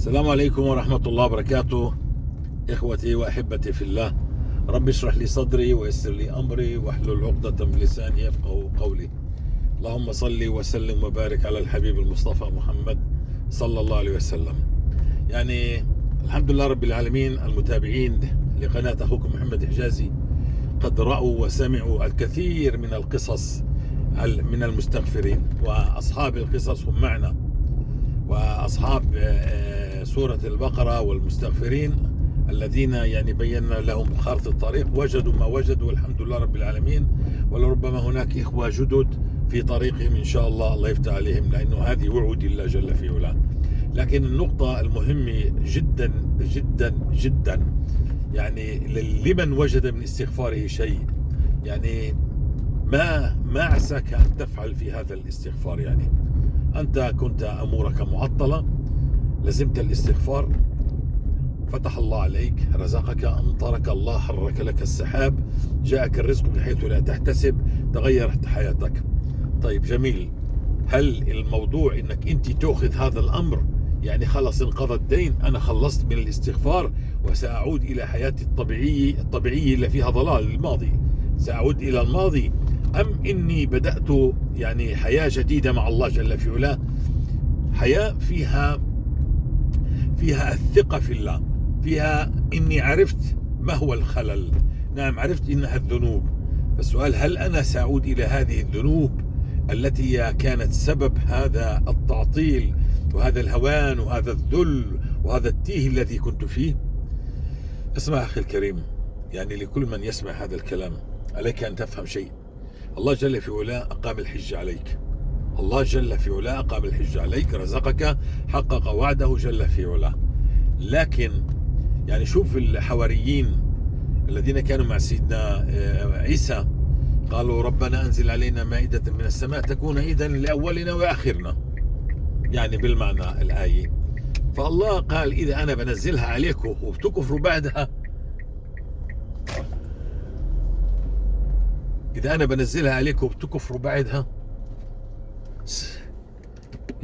السلام عليكم ورحمة الله وبركاته. إخوتي وأحبتي في الله، رب اشرح لي صدري ويسر لي أمري واحلل عقدة من لساني يفقه قولي. اللهم صل وسلم وبارك على الحبيب المصطفى محمد صلى الله عليه وسلم. يعني الحمد لله رب العالمين، المتابعين لقناة أخوكم محمد حجازي قد رأوا وسمعوا الكثير من القصص من المستغفرين، وأصحاب القصص هم معنا، وأصحاب سورة البقرة والمستغفرين الذين يعني بينا لهم خارطة الطريق وجدوا ما وجدوا، والحمد لله رب العالمين. ولربما هناك إخوة جدد في طريقهم إن شاء الله، الله يفتح عليهم، لأنه هذه وعود الله جل في علاه. لكن النقطة المهمة جدا جدا جدا، يعني لمن وجد من استغفاره شيء، يعني ما عساك أن تفعل في هذا الاستغفار. يعني أنت كنت أمورك معطلة، لزمت الاستغفار، فتح الله عليك، رزقك، أمطرك الله، حرك لك السحاب، جاءك الرزق من حيث لا تحتسب، تغيرت حياتك. طيب جميل، هل الموضوع انك انت تأخذ هذا الأمر يعني خلص انقضى الدين، أنا خلصت من الاستغفار وسأعود إلى حياتي الطبيعية اللي فيها ضلال الماضي، سأعود إلى الماضي، أم إني بدأت يعني حياة جديدة مع الله جل في علاه، حياة فيها الثقة في الله، فيها إني عرفت ما هو الخلل، نعم عرفت إنها الذنوب. فالسؤال، هل أنا سأعود إلى هذه الذنوب التي كانت سبب هذا التعطيل وهذا الهوان وهذا الذل وهذا التيه الذي كنت فيه؟ اسمع أخي الكريم، يعني لكل من يسمع هذا الكلام عليك أن تفهم شيء. الله جل في علاه أقام الحج عليك، الله جل في علاه أقام الحج عليك، رزقك، حقق وعده جل في علاه. لكن يعني شوف الحواريين الذين كانوا مع سيدنا عيسى، قالوا ربنا أنزل علينا مائدة من السماء تكون عيدا لأولنا وآخرنا، يعني بالمعنى الآية. فالله قال إذا أنا بنزلها عليكم وبتكفروا بعدها، إذا أنا بنزلها عليكم وبتكفروا بعدها،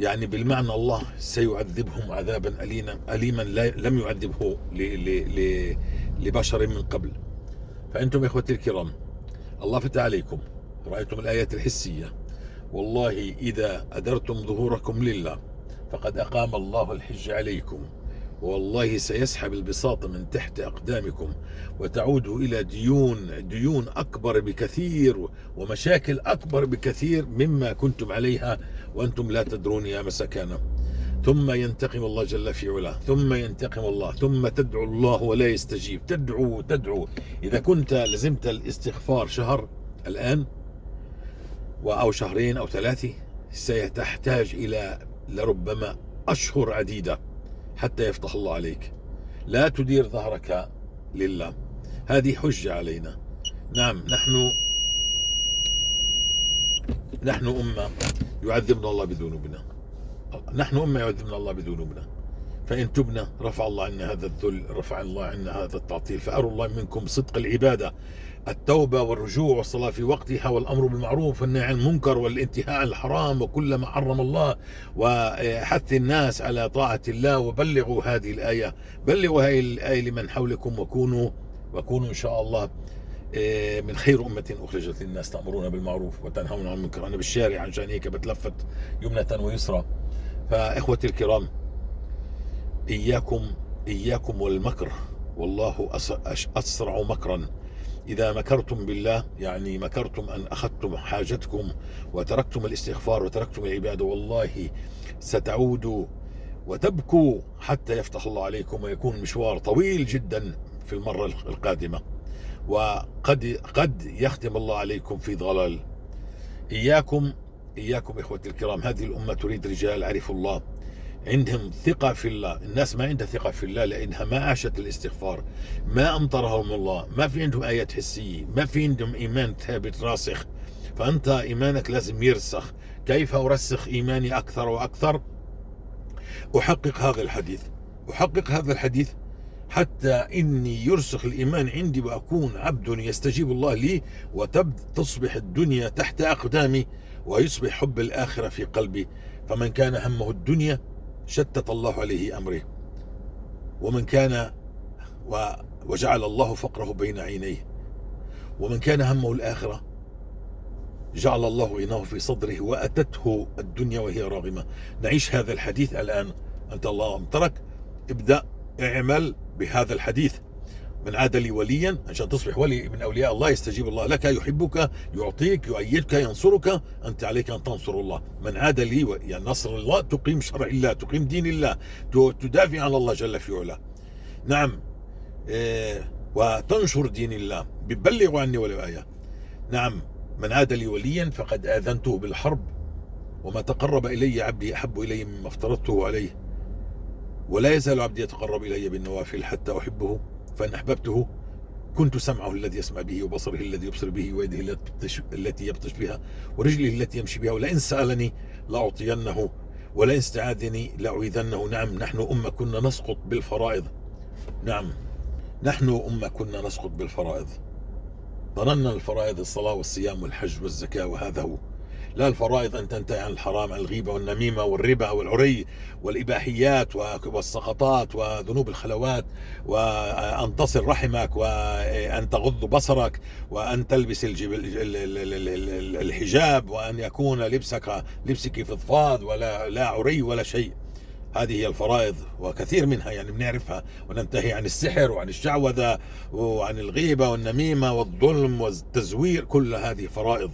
يعني بالمعنى الله سيعذبهم عذابا أليما لم يعذبه لبشر من قبل. فأنتم إخوتي الكرام، الله فتح عليكم، رأيتم الآيات الحسية. والله إذا أدرتم ظهوركم لله فقد أقام الله الحج عليكم، والله سيسحب البساط من تحت أقدامكم وتعودوا إلى ديون أكبر بكثير ومشاكل أكبر بكثير مما كنتم عليها وأنتم لا تدرون يا مسكانا. ثم ينتقم الله جل في علاه، ثم ينتقم الله، ثم تدعو الله ولا يستجيب، تدعو تدعو. إذا كنت لزمت الاستغفار شهر الآن أو شهرين أو ثلاثة، ستحتاج إلى لربما أشهر عديدة حتى يفتح الله عليك. لا تدير ظهرك لله، هذه حجة علينا. نعم نحن أمة يعذبنا الله بذنوبنا، نحن أمة يعذبنا الله بذنوبنا، فإن تبنا رفع الله عنا هذا الذل، رفع الله عنا هذا التعطيل. فأروا الله منكم صدق العبادة، التوبة والرجوع والصلاة في وقتها، والأمر بالمعروف والنهي عن المنكر والانتهاء عن الحرام وكل ما حرم الله، وحث الناس على طاعة الله، وبلغوا هذه الآية، بلغوا هذه الآية لمن حولكم، وكونوا إن شاء الله من خير أمة أخرجت للناس تأمرون بالمعروف وتنهون عن المنكر. أنا بالشارع عشان هيك بتلفت يمنة ويسرى. فإخوتي الكرام، إياكم والمكر، والله أسرع مكرا. إذا مكرتم بالله، يعني مكرتم أن أخذتم حاجتكم وتركتم الاستغفار وتركتم العبادة، والله ستعودوا وتبكوا حتى يفتح الله عليكم، ويكون مشوار طويل جدا في المرة القادمة، وقد قد يختم الله عليكم في ضلال. إياكم إخوتي الكرام، هذه الأمة تريد رجال عرفوا الله، عندهم ثقة في الله. الناس ما عندها ثقة في الله لأنها ما عاشت الاستغفار، ما أمطرهم الله، ما في عندهم آيات حسية، ما في عندهم إيمان ثابت راسخ. فأنت إيمانك لازم يرسخ. كيف أرسخ إيماني أكثر وأكثر؟ أحقق هذا الحديث، أحقق هذا الحديث حتى إني يرسخ الإيمان عندي وأكون عبد يستجيب الله لي، وتصبح الدنيا تحت أقدامي، ويصبح حب الآخرة في قلبي. فمن كان همه الدنيا شتت الله عليه أمره. ومن كان وجعل الله فقره بين عينيه. ومن كان همه الآخرة جعل الله غناه في صدره وأتته الدنيا وهي راغمة. نعيش هذا الحديث الآن. أنت الله أمطرك، ابدأ اعمل بهذا الحديث. من عاد لي وليا، عشان تصبح ولي من أولياء الله، يستجيب الله لك، يحبك، يعطيك، يؤيدك، ينصرك. أنت عليك أن تنصر الله. من عاد لي يعني نصر الله، تقيم شرع الله، تقيم دين الله، تدافع عن الله جل في علاه. نعم، وتنشر دين الله، ببلغوا عني ولو آية. نعم، من عاد لي وليا فقد آذنته بالحرب، وما تقرب إلي عبدي أحب إلي مما افترضته عليه، ولا يزال عبدي يتقرب إلي بالنوافل حتى أحبه، فإن أحببته كنت سمعه الذي يسمع به، وبصره الذي يبصر به، ويده التي يبطش بها، ورجله التي يمشي بها، ولئن سألني لأعطينه، ولئن استعاذني لأعيذنه. نعم، نحن أمة كنا نسقط بالفرائض. نعم، نحن أمة كنا نسقط بالفرائض. ظننا الفرائض الصلاة والصيام والحج والزكاة، وهذا هو. لا، الفرائض أن تنتهي عن الحرام، عن الغيبة والنميمة والربا والعري والإباحيات والسقطات وذنوب الخلوات، وأن تصل رحمك، وأن تغض بصرك، وأن تلبس الحجاب، وأن يكون لبسك فضفاض ولا لا عري ولا شيء. هذه هي الفرائض، وكثير منها يعني بنعرفها. وننتهي عن السحر وعن الشعوذة وعن الغيبة والنميمة والظلم والتزوير، كل هذه فرائض.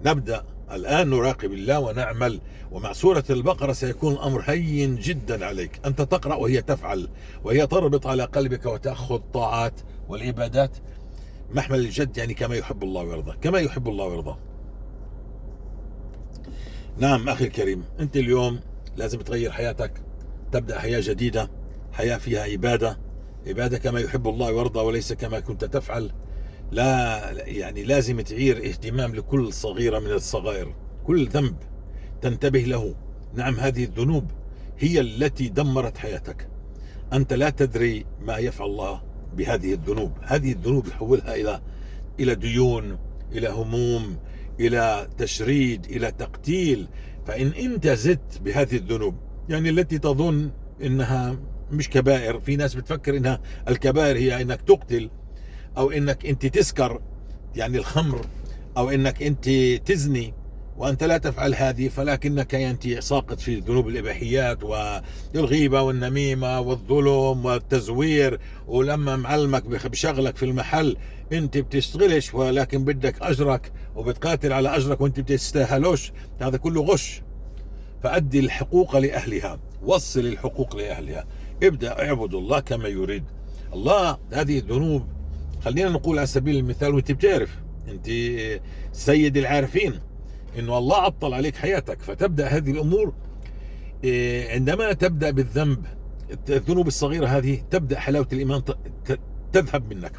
نبدأ الآن نراقب الله ونعمل. ومع سورة البقرة سيكون الأمر هين جدا عليك. أنت تقرأ وهي تفعل، وهي تربط على قلبك وتأخذ الطاعات والعبادات محمل الجد، يعني كما يحب الله ويرضى، كما يحب الله ويرضى. نعم أخي الكريم، أنت اليوم لازم تغير حياتك، تبدأ حياة جديدة، حياة فيها عبادة، عبادة كما يحب الله ويرضى وليس كما كنت تفعل. لا، يعني لازم تعير اهتمام لكل صغيرة من الصغائر، كل ذنب تنتبه له. نعم، هذه الذنوب هي التي دمرت حياتك. أنت لا تدري ما يفعل الله بهذه الذنوب. هذه الذنوب يحولها إلى ديون، إلى هموم، إلى تشريد، إلى تقتيل. فإن أنت زدت بهذه الذنوب، يعني التي تظن إنها مش كبائر، في ناس بتفكر إنها الكبائر هي إنك تقتل، أو إنك أنت تسكر يعني الخمر، أو إنك أنت تزني، وأنت لا تفعل هذه، فلكنك أنت ساقط في ذنوب الإباحيات والغيبة والنميمة والظلم والتزوير. ولما معلمك بشغلك في المحل أنت بتشتغلش، ولكن بدك أجرك وبتقاتل على أجرك وأنت بتستاهلوش، هذا كله غش. فأدي الحقوق لأهلها، وصل الحقوق لأهلها، ابدأ اعبد الله كما يريد الله. هذه الذنوب خلينا نقول على سبيل المثال، وانت بتعرف انت سيد العارفين انه الله عطل عليك حياتك، فتبدأ هذه الامور. عندما تبدأ بالذنب، الذنوب الصغيرة هذه، تبدأ حلاوة الإيمان تذهب منك.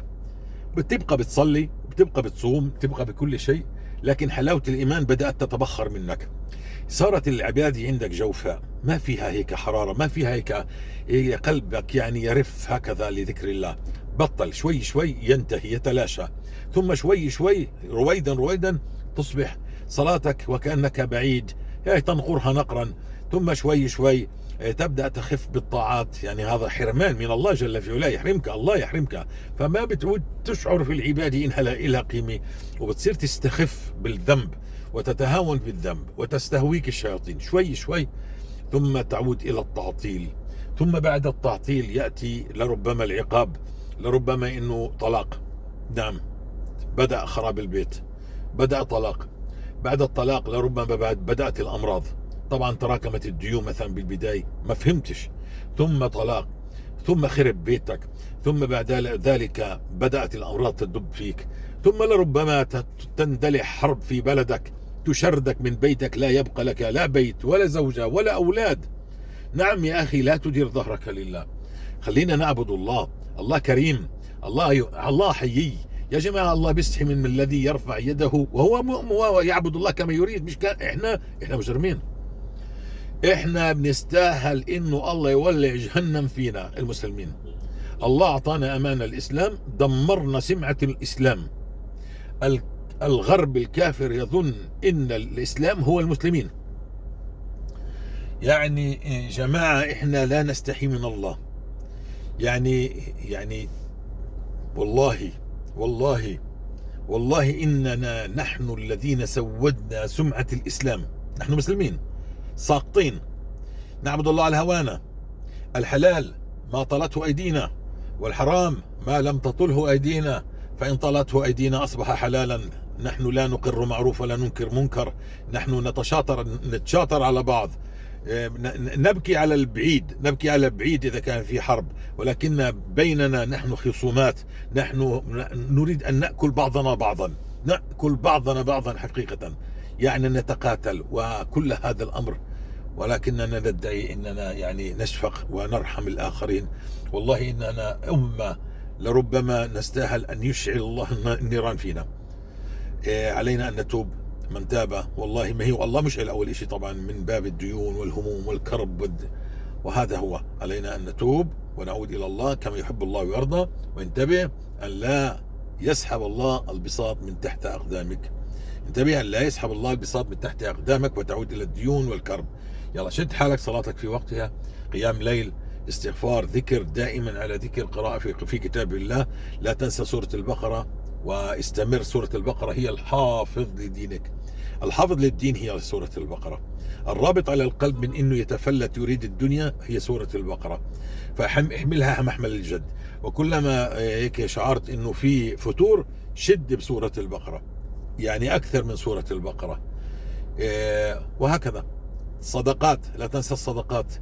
بتبقى بتصلي، بتبقى بتصوم، بتبقى بكل شيء، لكن حلاوة الإيمان بدأت تتبخر منك. صارت العبادة عندك جوفاء، ما فيها هيك حرارة، ما فيها هيك قلبك يعني يرف هكذا لذكر الله. بطل شوي شوي ينتهي، يتلاشى، ثم شوي شوي رويدا رويدا تصبح صلاتك وكأنك بعيد، يعني تنقرها نقرا، ثم شوي شوي تبدأ تخف بالطاعات. يعني هذا حرمان من الله جل في علاه، يحرمك الله يحرمك، فما بتعود تشعر في العبادة إنها لا إلها قيمة، وبتصير تستخف بالذنب وتتهاون بالذنب وتستهويك الشياطين شوي شوي، ثم تعود إلى التعطيل، ثم بعد التعطيل يأتي لربما العقاب، لربما إنه طلاق. نعم، بدأ خراب البيت، بدأ طلاق، بعد الطلاق لربما بعد بدأت الأمراض، طبعا تراكمت الديون مثلا بالبداية ما فهمتش، ثم طلاق، ثم خرب بيتك، ثم بعد ذلك بدأت الأمراض تدب فيك، ثم لربما تندلع حرب في بلدك تشردك من بيتك، لا يبقى لك لا بيت ولا زوجة ولا أولاد. نعم يا أخي، لا تدير ظهرك لله، خلينا نعبد الله. الله كريم، الله حيي يا جماعة. الله بيستحي من الذي يرفع يده وهو يعبد الله كما يريد. مش احنا مجرمين، احنا بنستاهل انه الله يولع جهنم فينا المسلمين. الله اعطانا امان الاسلام، دمرنا سمعة الاسلام. الغرب الكافر يظن ان الاسلام هو المسلمين. يعني جماعة احنا لا نستحي من الله. يعني والله والله والله إننا نحن الذين سودنا سمعة الإسلام. نحن مسلمين ساقطين، نعبد الله على هوانا. الحلال ما طالته أيدينا، والحرام ما لم تطله أيدينا، فإن طالته أيدينا أصبح حلالا. نحن لا نقر معروف ولا ننكر منكر، نحن نتشاطر على بعض، نبكي على البعيد، نبكي على البعيد إذا كان في حرب، ولكن بيننا نحن خصومات. نحن نريد أن نأكل بعضنا بعضا، نأكل بعضنا بعضا حقيقة، يعني نتقاتل وكل هذا الأمر، ولكننا ندعي أننا يعني نشفق ونرحم الآخرين. والله إننا أمة لربما نستاهل أن يشعل الله النيران فينا. علينا أن نتوب. من تاب والله ما هي الله مشعل أول شيء طبعا من باب الديون والهموم والكرب، وهذا هو. علينا أن نتوب ونعود إلى الله كما يحب الله ويرضى. وانتبه أن لا يسحب الله البساط من تحت أقدامك، انتبه أن لا يسحب الله البساط من تحت أقدامك وتعود إلى الديون والكرب. يلا شد حالك، صلاتك في وقتها، قيام ليل، استغفار، ذكر دائما على ذكر، قراءة في كتاب الله. لا تنسى سورة البقرة واستمر. سورة البقرة هي الحافظ لدينك، الحافظ للدين هي سورة البقرة. الرابط على القلب من انه يتفلت يريد الدنيا هي سورة البقرة، فاحملها محمل الجد. وكلما هيك شعرت انه في فتور شد بسورة البقرة، يعني اكثر من سورة البقرة. وهكذا صدقات، لا تنسى الصدقات.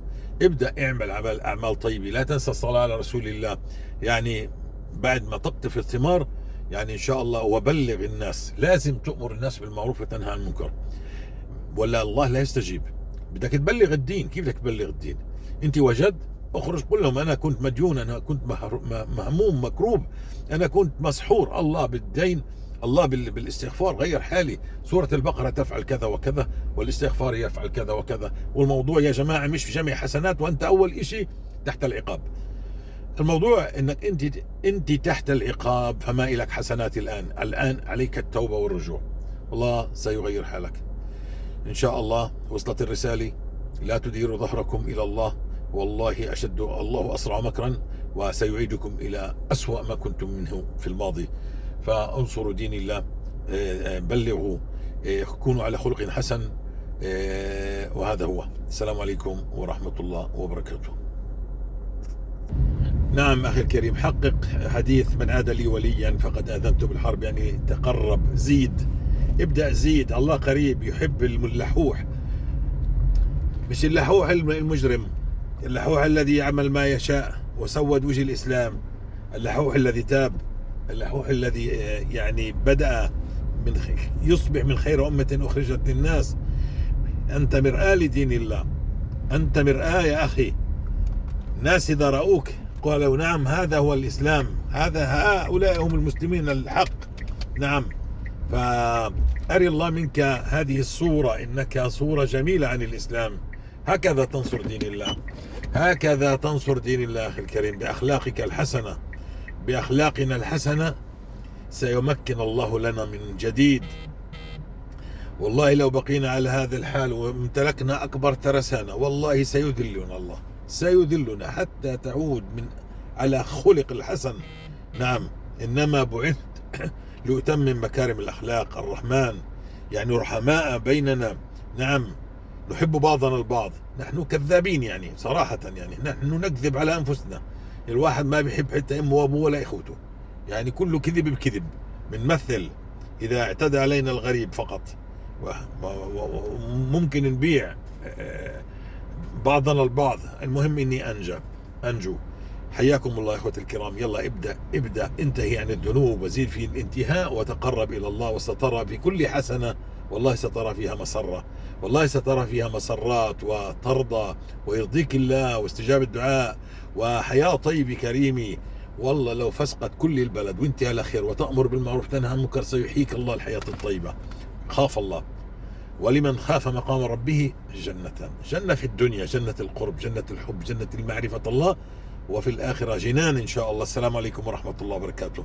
ابدأ اعمل اعمال طيبة، لا تنسى الصلاة على رسول الله. يعني بعد ما تقطف الثمار يعني ان شاء الله، وبلغ الناس. لازم تؤمر الناس بالمعروف وتنهى عن المنكر، ولا الله لا يستجيب. بدك تبلغ الدين، كيف بدك تبلغ الدين؟ انت وجد اخرج قل لهم انا كنت مديون، انا كنت مهموم مكروب، انا كنت مسحور. الله بالدين، الله بالاستغفار غير حالي. سورة البقرة تفعل كذا وكذا، والاستغفار يفعل كذا وكذا. والموضوع يا جماعة مش في جمع حسنات وانت اول اشي تحت العقاب. الموضوع انك انت تحت العقاب، فما إلك حسنات الان. الان عليك التوبة والرجوع، الله سيغير حالك ان شاء الله. وصلت الرسالة، لا تديروا ظهركم الى الله، والله اشد، الله اسرع مكرا، وسيعيدكم الى اسوأ ما كنتم منه في الماضي. فانصروا دين الله، بلغوا، كونوا على خلق حسن. وهذا هو. السلام عليكم ورحمة الله وبركاته. نعم أخي الكريم، حقق حديث من عاد لي وليا فقد آذنته بالحرب. يعني تقرب، زيد، ابدأ زيد. الله قريب يحب اللحوح، مش اللحوح المجرم، اللحوح الذي يعمل ما يشاء وسود وجه الإسلام، اللحوح الذي تاب، اللحوح الذي يعني بدأ من يصبح من خير أمة أخرجت للناس. أنت مرآة لدين الله، أنت مرآة يا أخي. الناس إذا رأوك قالوا نعم هذا هو الإسلام، هذا هؤلاء هم المسلمين الحق. نعم، فأري الله منك هذه الصورة، إنك صورة جميلة عن الإسلام. هكذا تنصر دين الله، هكذا تنصر دين الله أخي الكريم، بأخلاقك الحسنة، بأخلاقنا الحسنة سيمكن الله لنا من جديد. والله لو بقينا على هذا الحال وامتلكنا أكبر ترسانة، والله سيذلنا الله، سيذلنا حتى تعود من على خلق الحسن. نعم، إنما بعثت لأتمم مكارم الأخلاق. الرحمن يعني رحماء بيننا. نعم، نحب بعضنا البعض. نحن كذابين يعني صراحة، يعني نحن نكذب على أنفسنا. الواحد ما بيحب حتى أمه وأبوه ولا إخوته، يعني كله كذب بكذب. بنمثل إذا اعتدى علينا الغريب فقط، وممكن نبيع بعضنا البعض. المهم إني أنجو. حياكم الله إخوتي الكرام. يلا ابدأ، انتهي عن الذنوب وزيد في الانتهاء وتقرب إلى الله، وسترى في كل حسنة والله سترى فيها مسرة، والله سترى فيها مسرات، وترضى ويرضيك الله، واستجاب الدعاء، وحياة طيبة كريمة. والله لو فسقت كل البلد وانت على خير وتأمر بالمعروف تنهى عن المنكر سيحييك الله الحياة الطيبة. خاف الله، ولمن خاف مقام ربه جنتان. جنة في الدنيا، جنة القرب، جنة الحب، جنة المعرفة الله، وفي الآخرة جنان إن شاء الله. السلام عليكم ورحمة الله وبركاته.